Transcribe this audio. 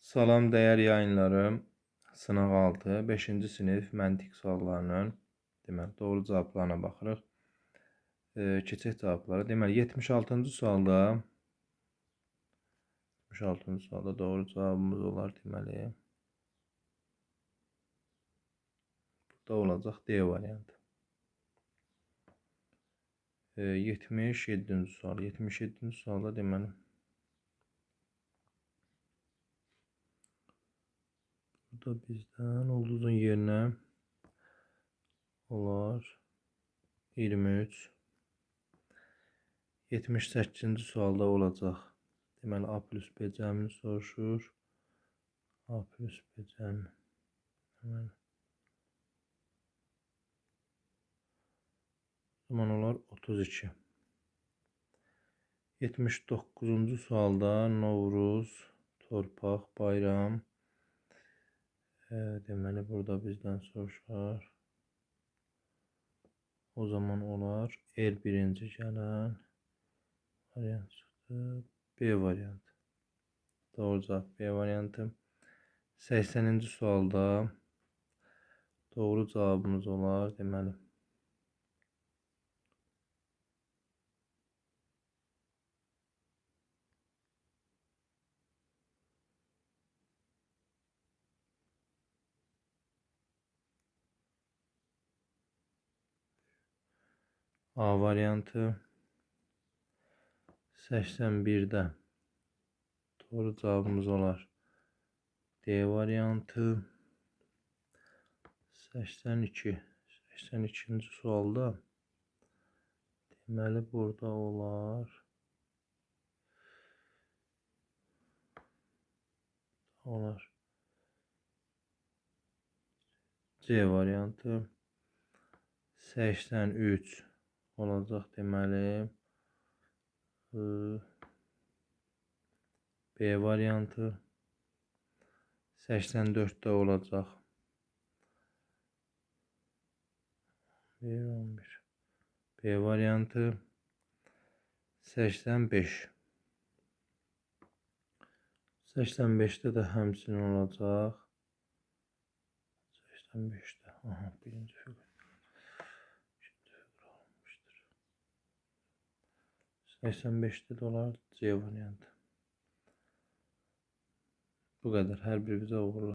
Salam dəyər yayınlarım. Sınaq 6, 5-ci sinif məntiq suallarının deməli doğru cavablarına baxırıq. Keçək cavablara. Deməli 76-cı sualda 76-cı sualda doğru cavabımız olar deməli. Burada olacaq D variantı. 77-ci sual. 77-ci sualda deməli burada bizdən ulduzun yerinə olar 23. 78-ci sualda olacaq. Deməli A plus B cəmini soruşur. A plus B cəmi. Deməli. O zaman olar 32. 79-cu sualda Novruz, torpaq, bayram. Deməli burada bizdən soruşar. O zaman olar R birinci gələn variant çıxdı. B variantı. Doğru cavab B variantı. 80-ci sualda doğru cavabımız olar. Deməli A variantı. 81-də doğru cavabımız olar D variantı. 82. 82-ci sualda deməli burada olar C variantı. 83 olacaq deməli B variantı. 84-də olacaq 1, 11 B variantı. 85. 85-də də həmçinin olacaq 85-də. Aha, birinci fiqur. İkinci fiqur alınmışdır. 85-də də olar C variantı. Bu qədər. Hər birinizə uğurlar.